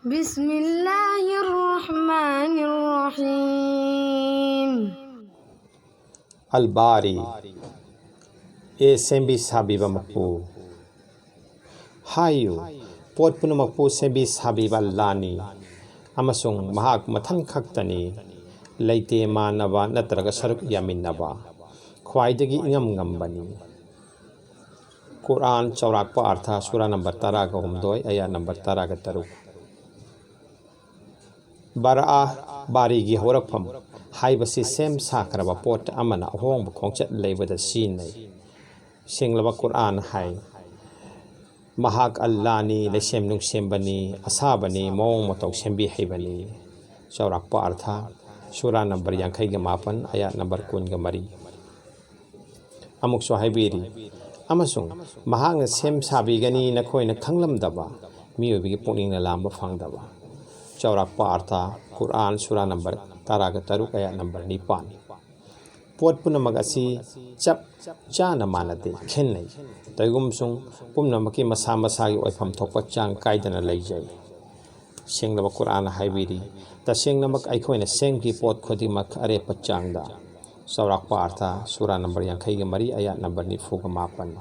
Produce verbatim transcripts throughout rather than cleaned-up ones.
بسم الله الرحمن الرحيم. ꯑꯜ ꯕꯥꯔꯤ꯫ ꯑꯦ ꯁꯦꯝꯕꯤ ꯁꯥꯕꯤꯕ ꯃꯄꯨ꯫ ꯍꯥꯏꯌꯨ, ꯄꯣꯠ ꯄꯨꯝꯅꯃꯛꯄꯨ ꯁꯦꯝꯕꯤ ꯁꯥꯕꯤꯕ ꯑꯜꯂꯥꯅꯤ, ꯑꯃꯁꯨꯡ ꯃꯍꯥꯛ ꯃꯊꯟ ꯈꯛꯇꯅꯤ ꯂꯩꯇꯦ ꯃꯥꯟꯅꯕ ꯅꯠꯇ꯭ꯔꯒ ꯁꯔꯨꯛ ꯌꯥꯃꯤꯟꯅꯕ, ꯈ꯭ꯋꯥꯏꯗꯒꯤ ꯏꯉꯝ ꯉꯝꯕꯅꯤ꯫ ꯀꯨꯔꯥꯟ, ꯆꯥꯎꯔꯥꯛꯄ ꯑꯥꯔꯊ, ꯁꯨꯔꯥ ꯅꯝꯕꯔ ꯇꯔꯥꯒ ꯍꯨꯝꯗꯣꯏ, ꯑꯌꯥꯠ ꯅꯝꯕꯔ ꯇꯔꯥꯒ ꯇꯔꯨꯛ꯫ ꯕꯔꯥꯑ, ꯕꯥꯔꯤꯒꯤ ꯍꯧꯔꯛꯐꯝ ꯍꯥꯏꯕꯁꯤ ꯁꯦꯝ ꯁꯥꯈ꯭ꯔꯕ ꯄꯣꯠ ꯑꯃꯅ ꯑꯍꯣꯡꯕ ꯈꯣꯡꯆꯠ ꯂꯩꯕꯗ ꯁꯤꯖꯤꯟꯅꯩ꯫ ꯁꯦꯡꯂꯕ ꯀꯨꯔꯥꯟ ꯍꯥꯏ, ꯃꯍꯥꯛ ꯑꯜꯂꯥꯅꯤ, ꯂꯩꯁꯦꯝ ꯅꯨꯡꯁꯦꯝꯕꯅꯤ, ꯑꯁꯥꯕꯅꯤ, ꯃꯑꯣꯡ ꯃꯇꯧ ꯁꯦꯝꯕꯤ ꯍꯩꯕꯅꯤ꯫ ꯆꯥꯎꯔꯥꯛꯄ ꯑꯥꯔꯊ, ꯁꯨꯔꯥ ꯅꯝꯕꯔ ꯌꯥꯡꯈꯩꯒ ꯃꯥꯄꯟ, ꯑꯌꯥꯠ ꯅꯝꯕꯔ ꯀꯨꯟꯒ ꯃꯔꯤ꯫ ꯑꯃꯨꯛꯁꯨ ꯍꯥꯏꯕꯤꯔꯤ, ꯑꯃꯁꯨꯡ ꯃꯍꯥꯛꯅ ꯁꯦꯝ ꯁꯥꯕꯤꯒꯅꯤ, ꯅꯈꯣꯏꯅ ꯈꯪꯂꯝꯗꯕ, ꯃꯤꯑꯣꯏꯕꯒꯤ ꯄꯨꯛꯅꯤꯡꯅ ꯂꯥꯝꯕ ꯐꯪꯗꯕ꯫ ꯆꯥꯎꯔꯥꯛꯄ ꯑꯥꯔꯊ, ꯀꯨꯔꯥꯟ, ꯁꯨꯔꯥ ꯅꯝꯕꯔ ꯇꯔꯥꯒ ꯇꯔꯨꯛ, ꯑꯌꯥꯠ ꯅꯝꯕꯔ ꯅꯤꯄꯥꯟ꯫ ꯄꯣꯠ ꯄꯨꯝꯅꯃꯛ ꯑꯁꯤ ꯆꯞ ꯆꯥꯅ ꯃꯥꯟꯅꯗꯦ, ꯈꯦꯠꯅꯩ꯫ ꯇꯧꯏꯒꯨꯝꯁꯨꯡ ꯄꯨꯝꯅꯃꯛꯀꯤ ꯃꯁꯥ ꯃꯁꯥꯒꯤ ꯑꯣꯏꯐꯝ ꯊꯣꯛꯄ ꯆꯥꯡ ꯀꯥꯏꯗꯅ ꯂꯩꯖꯩ꯫ ꯁꯦꯡꯂꯕ ꯀꯨꯔꯥꯟꯅ ꯍꯥꯏꯕꯤꯔꯤ, ꯇꯁꯦꯡꯅꯃꯛ ꯑꯩꯈꯣꯏꯅ ꯁꯦꯝꯈꯤ ꯄꯣꯠ ꯈꯨꯗꯤꯡꯃꯛ ꯑꯔꯦꯞꯄ ꯆꯥꯡꯗ꯫ ꯆꯥꯎꯔꯥꯛꯄ ꯑꯥꯔꯊ, ꯁꯨꯔꯥ ꯅꯝꯕꯔ ꯌꯥꯡꯈꯩꯒ ꯃꯔꯤ, ꯑꯌꯥꯠ ꯅꯝꯕꯔ ꯅꯤꯐꯨꯒ ꯃꯥꯄꯟ꯫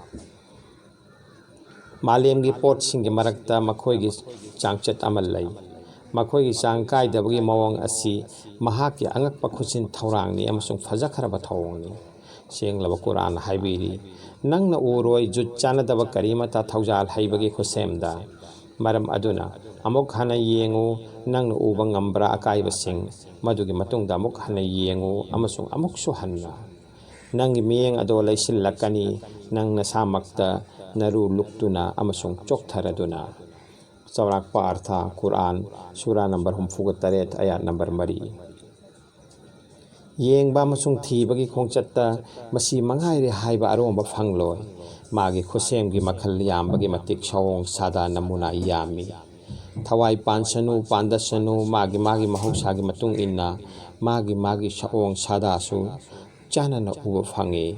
ꯃꯥꯂꯦꯝꯒꯤ ꯄꯣꯠꯁꯤꯡꯒꯤ ꯃꯔꯛꯇ ꯃꯈꯣꯏꯒꯤ ꯆꯥꯡꯆꯠ ꯑꯃ ꯂꯩ꯫ ꯃꯈꯣꯏꯒꯤ ꯆꯥꯡ ꯀꯥꯏꯗꯕꯒꯤ ꯃꯑꯣꯡ ꯑꯁꯤ ꯃꯍꯥꯛꯀꯤ ꯑꯉꯛꯄ ꯈꯨꯠꯁꯤꯟ ꯊꯧꯔꯥꯡꯅꯤ ꯑꯃꯁꯨꯡ ꯐꯖꯈ꯭ꯔꯕ ꯊꯧꯑꯣꯡꯅꯤ꯫ ꯁꯦꯡꯂꯕ ꯀꯨꯔꯥꯟꯅ ꯍꯥꯏꯕꯤꯔꯤ, ꯅꯪꯅ ꯎꯔꯣꯏ ꯖꯨꯠ ꯆꯥꯟꯅꯗꯕ ꯀꯔꯤꯃꯠꯇ ꯊꯧꯖꯥꯜ ꯍꯩꯕꯒꯤ ꯈꯨꯠꯁꯦꯝꯗ꯫ ꯃꯔꯝ ꯑꯗꯨꯅ ꯑꯃꯨꯛ ꯍꯟꯅ ꯌꯦꯡꯉꯨ, ꯅꯪꯅ ꯎꯕ ꯉꯝꯕ꯭ꯔꯥ ꯑꯀꯥꯏꯕꯁꯤꯡ? ꯃꯗꯨꯒꯤ ꯃꯇꯨꯡꯗ ꯑꯃꯨꯛ ꯍꯟꯅ ꯌꯦꯡꯉꯨ ꯑꯃꯁꯨꯡ ꯑꯃꯨꯛꯁꯨ ꯍꯟꯅ꯫ ꯅꯪꯒꯤ ꯃꯤꯠꯌꯦꯡ ꯑꯗꯣ ꯂꯩꯁꯤꯜꯂꯛꯀꯅꯤ, ꯅꯪ ꯅꯁꯥꯃꯛꯇ ꯅꯔꯨ ꯂꯨꯛꯇꯨꯅ ꯑꯃꯁꯨꯡ ꯆꯣꯛꯊꯔꯗꯨꯅ꯫ ꯆꯥꯎꯔꯥꯛꯄ ꯑꯥꯔꯊ, ꯀꯨꯔꯥꯟ, ꯁꯨꯔꯥ ꯅꯝꯕꯔ ꯍꯨꯝꯐꯨꯒ ꯇꯔꯦꯠ, ꯑꯌꯥꯠ ꯅꯝꯕꯔ ꯃꯔꯤ꯫ ꯌꯦꯡꯕ ꯑꯃꯁꯨꯡ ꯊꯤꯕꯒꯤ ꯈꯣꯡꯆꯠꯇ ꯃꯁꯤ ꯃꯉꯥꯏꯔꯦ ꯍꯥꯏꯕ ꯑꯔꯣꯝꯕ ꯐꯪꯂꯣꯏ꯫ ꯃꯥꯒꯤ ꯈꯨꯠꯁꯦꯝꯒꯤ ꯃꯈꯜ ꯌꯥꯝꯕꯒꯤ ꯃꯇꯤꯛ ꯁꯑꯣꯡ ꯁꯥꯗꯥ ꯅꯃꯨꯅꯥ ꯌꯥꯝꯃꯤ꯫ ꯊꯋꯥꯏ ꯄꯥꯟꯁꯅꯨ ꯄꯥꯟꯗꯁꯅꯨ, ꯃꯥꯒꯤ ꯃꯥꯒꯤ ꯃꯍꯧꯁꯥꯒꯤ ꯃꯇꯨꯡ ꯏꯟꯅ ꯃꯥꯒꯤ ꯃꯥꯒꯤ ꯁꯑꯣꯡ ꯁꯥꯗꯥꯁꯨ ꯆꯥꯟꯅꯅ ꯎꯕ ꯐꯪꯏ꯫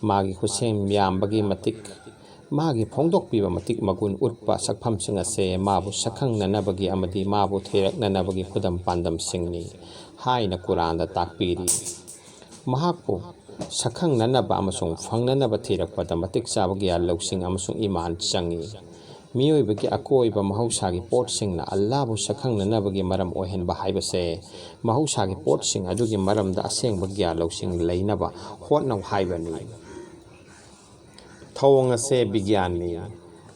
ꯃꯥꯒꯤ ꯈꯨꯠꯁꯦꯝ ꯌꯥꯝꯕꯒꯤ ꯃꯇꯤꯛ ꯃꯥꯒꯤ ꯐꯣꯡꯗꯣꯛꯄꯤꯕ ꯃꯇꯤꯛ ꯃꯒꯨꯟ ꯎꯠꯄ ꯁꯛꯐꯝꯁꯤꯡ ꯑꯁꯦ ꯃꯥꯕꯨ ꯁꯛꯈꯪꯅꯅꯕꯒꯤ ꯑꯃꯗꯤ ꯃꯥꯕꯨ ꯊꯤꯔꯛꯅꯅꯕꯒꯤ ꯈꯨꯗꯝ ꯄꯥꯟꯗꯝꯁꯤꯡꯅꯤ ꯍꯥꯏꯅ ꯀꯨꯔꯥꯟꯗ ꯇꯥꯛꯄꯤꯔꯤ꯫ ꯃꯍꯥꯛꯄꯨ ꯁꯛꯈꯪꯅꯅꯕ ꯑꯃꯁꯨꯡ ꯐꯪꯅꯅꯕ ꯊꯤꯔꯛꯄꯗ ꯃꯇꯤꯛ ꯆꯥꯕ ꯒ꯭ꯌꯥꯟ ꯂꯧꯁꯤꯡ ꯑꯃꯁꯨꯡ ꯏꯃꯥꯟ ꯆꯪꯏ꯫ ꯃꯤꯑꯣꯏꯕꯒꯤ ꯑꯀꯣꯏꯕ ꯃꯍꯧꯁꯥꯒꯤ ꯄꯣꯠꯁꯤꯡꯅ ꯑꯜꯂꯥꯕꯨ ꯁꯛꯈꯪꯅꯅꯕꯒꯤ ꯃꯔꯝ ꯑꯣꯏꯍꯟꯕ ꯍꯥꯏꯕꯁꯦ ꯃꯍꯧꯁꯥꯒꯤ ꯄꯣꯠꯁꯤꯡ ꯑꯗꯨꯒꯤ ꯃꯔꯝꯗ ꯑꯁꯦꯡꯕ ꯒ꯭ꯌꯥꯟ ꯂꯧꯁꯤꯡ ꯂꯩꯅꯕ ꯍꯣꯠꯅꯧ ꯍꯥꯏꯕꯅꯤ꯫ ꯊꯧꯑꯣꯡ ꯑꯁꯦ ꯕꯤꯒ꯭ꯌꯥꯟꯅꯤ꯫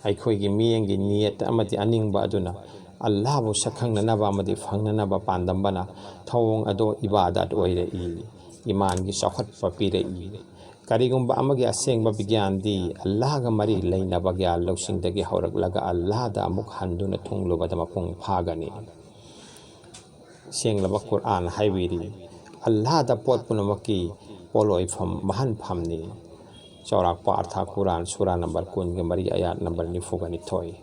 ꯑꯩꯈꯣꯏꯒꯤ ꯃꯤꯠꯌꯦꯡꯒꯤ ꯅꯤꯌꯠ ꯑꯃꯗꯤ ꯑꯅꯤꯡꯕ ꯑꯗꯨꯅ ꯑꯜꯂꯥꯍꯕꯨ ꯁꯛꯈꯪꯅꯅꯕ ꯑꯃꯗꯤ ꯐꯪꯅꯅꯕ ꯄꯥꯟꯗꯝꯕꯅ ꯊꯧꯑꯣꯡ ꯑꯗꯣ ꯏꯕꯥꯗꯠ ꯑꯣꯏꯔꯛꯏ, ꯏꯃꯥꯟꯒꯤ ꯆꯥꯎꯈꯠꯄ ꯄꯤꯔꯛꯏ꯫ ꯀꯔꯤꯒꯨꯝꯕ ꯑꯃꯒꯤ ꯑꯁꯦꯡꯕ ꯕꯤꯒ꯭ꯌꯥꯟꯗꯤ ꯑꯜꯂꯥꯍꯒ ꯃꯔꯤ ꯂꯩꯅꯕ ꯒ꯭ꯌꯥꯟ ꯂꯧꯁꯤꯡꯗꯒꯤ ꯍꯧꯔꯛꯂꯒ ꯑꯜꯂꯥꯍꯗ ꯑꯃꯨꯛ ꯍꯟꯗꯨꯅ ꯊꯨꯡꯂꯨꯕꯗ ꯃꯄꯨꯡ ꯐꯥꯒꯅꯤ꯫ ꯁꯦꯡꯂꯕ ꯀꯨꯔꯥꯟ ꯍꯥꯏꯕꯤꯔꯤ, ꯑꯜꯂꯥꯍꯗ ꯄꯣꯠ ꯄꯨꯝꯅꯃꯛꯀꯤ ꯄꯣꯠꯂꯣꯏꯐꯝ ꯃꯍꯟꯐꯝꯅꯤ꯫ ꯆꯥꯎꯔꯥꯛꯄ ꯑꯔꯊ ꯀꯨꯔꯥꯟ, ꯁꯨꯔꯥ ꯅꯝꯕꯔ ꯀꯨꯟꯒ ꯃꯔꯤ, ꯑꯌꯥꯠ ꯅꯝꯕꯔ ꯅꯤꯐꯨꯒ ꯅꯤꯊꯣꯏ꯫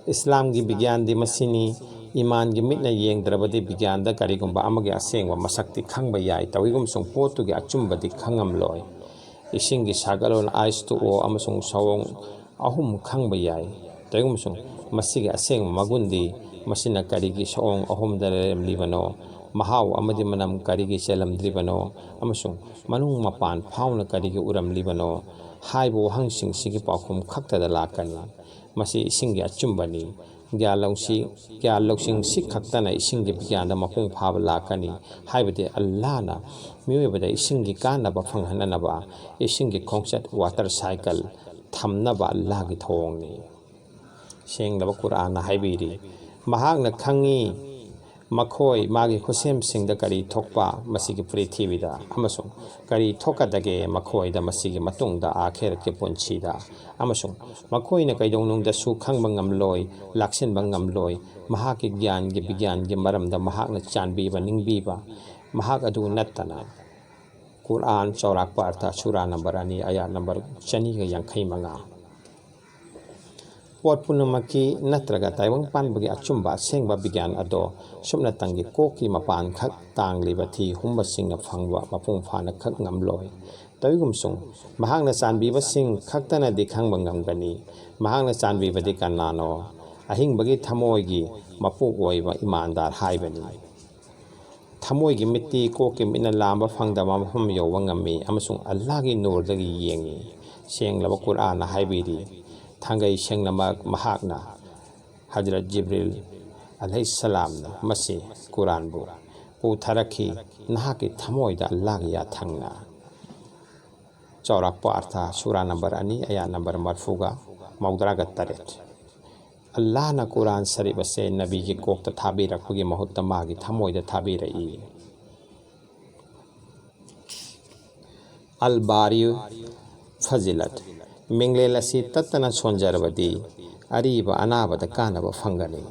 ꯏꯁꯂꯥꯝꯒꯤ ꯕꯤꯒ꯭ꯌꯥꯟꯗꯤ ꯃꯁꯤꯅꯤ꯫ ꯏꯃꯥꯟꯒꯤ ꯃꯤꯠꯅ ꯌꯦꯡꯗ꯭ꯔꯕꯗꯤ ꯕꯤꯒ꯭ꯌꯥꯟꯗ ꯀꯔꯤꯒꯨꯝꯕ ꯑꯃꯒꯤ ꯑꯁꯦꯡꯕ ꯃꯁꯛꯇꯤ ꯈꯪꯕ ꯌꯥꯏ, ꯇꯧꯏꯒꯨꯝꯁꯨꯡ ꯄꯣꯠꯇꯨꯒꯤ ꯑꯆꯨꯝꯕꯗꯤ ꯈꯪꯉꯝꯂꯣꯏ꯫ ꯏꯁꯤꯡꯒꯤ ꯁꯥꯒꯠꯂꯣꯟ ꯑꯥꯏꯁ ꯇꯨ ꯑꯣ ꯑꯃꯁꯨꯡ ꯁꯑꯣꯡ ꯑꯍꯨꯝ ꯈꯪꯕ ꯌꯥꯏ, ꯇꯧꯏꯒꯨꯝꯁꯨꯡ ꯃꯁꯤꯒꯤ ꯑꯁꯦꯡꯕ ꯃꯒꯨꯟꯗꯤ ꯃꯁꯤꯅ ꯀꯔꯤꯒꯤ ꯁꯑꯣꯡ ꯑꯍꯨꯝꯗ ꯂꯩꯔꯝꯂꯤꯕꯅꯣ, ꯃꯍꯥꯎ ꯑꯃꯗꯤ ꯃꯅꯝ ꯀꯔꯤꯒꯤ ꯆꯦꯜꯂꯝꯗ꯭ꯔꯤꯕꯅꯣ, ꯑꯃꯁꯨꯡ ꯃꯅꯨꯡ ꯃꯄꯥꯟ ꯐꯥꯎꯅ ꯀꯔꯤꯒꯤ ꯎꯔꯝꯂꯤꯕꯅꯣ ꯍꯥꯏꯕ ꯋꯥꯍꯪꯁꯤꯡꯁꯤꯒꯤ ꯄꯥꯎꯈꯨꯝ ꯈꯛꯇꯗ ꯂꯥꯛꯀꯅꯤ꯫ ꯃꯁꯤ ꯏꯁꯤꯡꯒꯤ ꯑꯆꯨꯝꯕꯅꯤ꯫ ꯒ꯭ꯌꯥꯟ ꯂꯧꯁꯤ-, ꯒ꯭ꯌꯥꯟ ꯂꯧꯁꯤꯡ ꯁꯤ ꯈꯛꯇꯅ ꯏꯁꯤꯡꯒꯤ ꯕꯤꯒ꯭ꯌꯥꯟꯗ ꯃꯄꯨꯡ ꯐꯥꯕ ꯂꯥꯛꯀꯅꯤ, ꯍꯥꯏꯕꯗꯤ ꯑꯜꯂꯥꯍꯅ ꯃꯤꯑꯣꯏꯕꯗ ꯏꯁꯤꯡꯒꯤ ꯀꯥꯟꯅꯕ ꯐꯪꯍꯟꯅꯅꯕ ꯏꯁꯤꯡꯒꯤ ꯈꯣꯡꯆꯠ, ꯋꯥꯇꯔ ꯁꯥꯏꯀꯜ, ꯊꯝꯅꯕ ꯑꯜꯂꯥꯍꯒꯤ ꯊꯧꯑꯣꯡꯅꯤ꯫ ꯁꯦꯡꯂꯕ ꯀꯨꯔꯥꯟꯅ ꯍꯥꯏꯕꯤꯔꯤ, ꯃꯍꯥꯛꯅ ꯈꯪꯏ ꯃꯈꯣꯏ ꯃꯥꯒꯤ ꯈꯨꯠꯁꯦꯝꯁꯤꯡꯗ ꯀꯔꯤ ꯊꯣꯛꯄ ꯃꯁꯤꯒꯤ ꯄ꯭ꯔꯤꯊꯤꯕꯤꯗ ꯑꯃꯁꯨꯡ ꯀꯔꯤ ꯊꯣꯛꯀꯗꯒꯦ ꯃꯈꯣꯏꯗ ꯃꯁꯤꯒꯤ ꯃꯇꯨꯡꯗ ꯑꯥꯈꯦꯔꯠꯀꯤ ꯄꯨꯟꯁꯤꯗ, ꯑꯃꯁꯨꯡ ꯃꯈꯣꯏꯅ ꯀꯩꯗꯧꯅꯨꯡꯗꯁꯨ ꯈꯪꯕ ꯉꯝꯂꯣꯏ, ꯂꯥꯛꯁꯤꯟꯕ ꯉꯝꯂꯣꯏ꯫ ꯃꯍꯥꯛꯀꯤ ꯒ꯭ꯌꯥꯟꯒꯤ ꯕꯤꯒ꯭ꯌꯥꯟꯒꯤ ꯃꯔꯝꯗ ꯃꯍꯥꯛꯅ ꯆꯥꯟꯕꯤꯕ ꯅꯤꯡꯕꯤꯕ ꯃꯍꯥꯛ ꯑꯗꯨ ꯅꯠꯇꯅ꯫ ꯀꯨꯔꯥꯟ, ꯆꯥꯎꯔꯥꯛꯄ ꯑꯔꯊ, ꯁꯨꯔꯥ ꯅꯝꯕꯔ ꯑꯅꯤ, ꯑꯌꯥꯠ ꯅꯝꯕꯔ ꯆꯅꯤꯒ ꯌꯥꯡꯈꯩ ꯃꯉꯥ꯫ ꯄꯣꯠ ꯄꯨꯝꯅꯃꯛꯀꯤ ꯅꯠꯇ꯭ꯔꯒ ꯇꯥꯏꯕꯪ ꯄꯥꯟꯕꯒꯤ ꯑꯆꯨꯝꯕ ꯑꯁꯦꯡꯕ ꯕꯤꯒ꯭ꯌꯥꯟ ꯑꯗꯣ ꯁꯨꯞꯅꯇꯪꯒꯤ ꯀꯣꯛꯀꯤ ꯃꯄꯥꯟꯈꯛ ꯇꯥꯡꯂꯤꯕ ꯊꯤ ꯍꯨꯝꯕꯁꯤꯡꯅ ꯐꯪꯕ ꯃꯄꯨꯡ ꯐꯥꯅ ꯈꯛ ꯉꯝꯂꯣꯏ꯫ ꯇꯧꯏꯒꯨꯝꯁꯨꯡ, ꯃꯍꯥꯛꯅ ꯆꯥꯟꯕꯤꯕꯁꯤꯡ ꯈꯛꯇꯅꯗꯤ ꯈꯪꯕ ꯉꯝꯒꯅꯤ꯫ ꯃꯍꯥꯛꯅ ꯆꯥꯟꯕꯤꯕꯗꯤ ꯀꯅꯥꯅꯣ? ꯑꯍꯤꯡꯕꯒꯤ ꯊꯃꯣꯏꯒꯤ ꯃꯄꯨ ꯑꯣꯏꯕ ꯏꯃꯥꯟꯗꯥꯔ ꯍꯥꯏꯕꯅꯤ꯫ ꯊꯃꯣꯏꯒꯤ ꯃꯤꯠꯇꯤ ꯀꯣꯛꯀꯤ ꯃꯤꯠꯅ ꯂꯥꯝꯕ ꯐꯪꯗꯕ ꯃꯐꯝ ꯌꯧꯕ ꯉꯝꯃꯤ ꯑꯃꯁꯨꯡ ꯑꯜꯂꯥꯍꯒꯤ ꯅꯨꯔꯗꯒꯤ ꯌꯦꯡꯉꯤ꯫ ꯁꯦꯡꯂꯕ ꯀꯨꯔꯑꯥꯟꯅ ꯍꯥꯏꯕꯤꯔꯤ, ꯊꯥꯡꯒꯩ ꯁꯦꯡꯅꯃꯛ ꯃꯍꯥꯛꯅ, ꯍꯖꯔꯠ ꯖꯤꯕ꯭ꯔꯤꯜ ꯑꯂꯩꯍꯤꯁꯁꯂꯥꯝꯅ ꯃꯁꯤ, ꯀꯨꯔꯥꯟꯕꯨ, ꯄꯨꯊꯔꯛꯈꯤ, ꯅꯍꯥꯛꯀꯤ ꯊꯃꯣꯏꯗ ꯑꯜꯂꯥꯍꯒꯤ ꯌꯥꯊꯪꯅ꯫ ꯆꯥꯎꯔꯥꯛꯄ ꯑꯔꯊ, ꯁꯨꯔꯥ ꯅꯝꯕꯔ ꯑꯅꯤ, ꯑꯌꯥ ꯅꯝꯕꯔ ꯃꯔꯐꯨꯒ ꯃꯧꯗ꯭ꯔꯥꯒ ꯇꯔꯦꯠ꯫ ꯑꯜꯂꯥꯍꯅ ꯀꯨꯔꯥꯟ ꯁꯔꯤꯐ ꯑꯁꯦ ꯅꯕꯤꯒꯤ ꯀꯣꯛꯇ ꯊꯥꯕꯤꯔꯛꯄꯒꯤ ꯃꯍꯨꯠꯇ ꯃꯥꯒꯤ ꯊꯃꯣꯏꯗ ꯊꯥꯕꯤꯔꯛꯏ꯫ ꯑꯜ ꯕꯥꯔꯤ ꯐꯖꯤꯂꯠ, ꯃꯤꯡꯂꯦꯜ ꯑꯁꯤ ꯇꯠꯇꯅ ꯁꯣꯟꯖꯔꯕꯗꯤ ꯑꯔꯤꯕ ꯑꯅꯥꯕꯗ ꯀꯥꯟꯅꯕ ꯐꯪꯒꯅꯤ꯫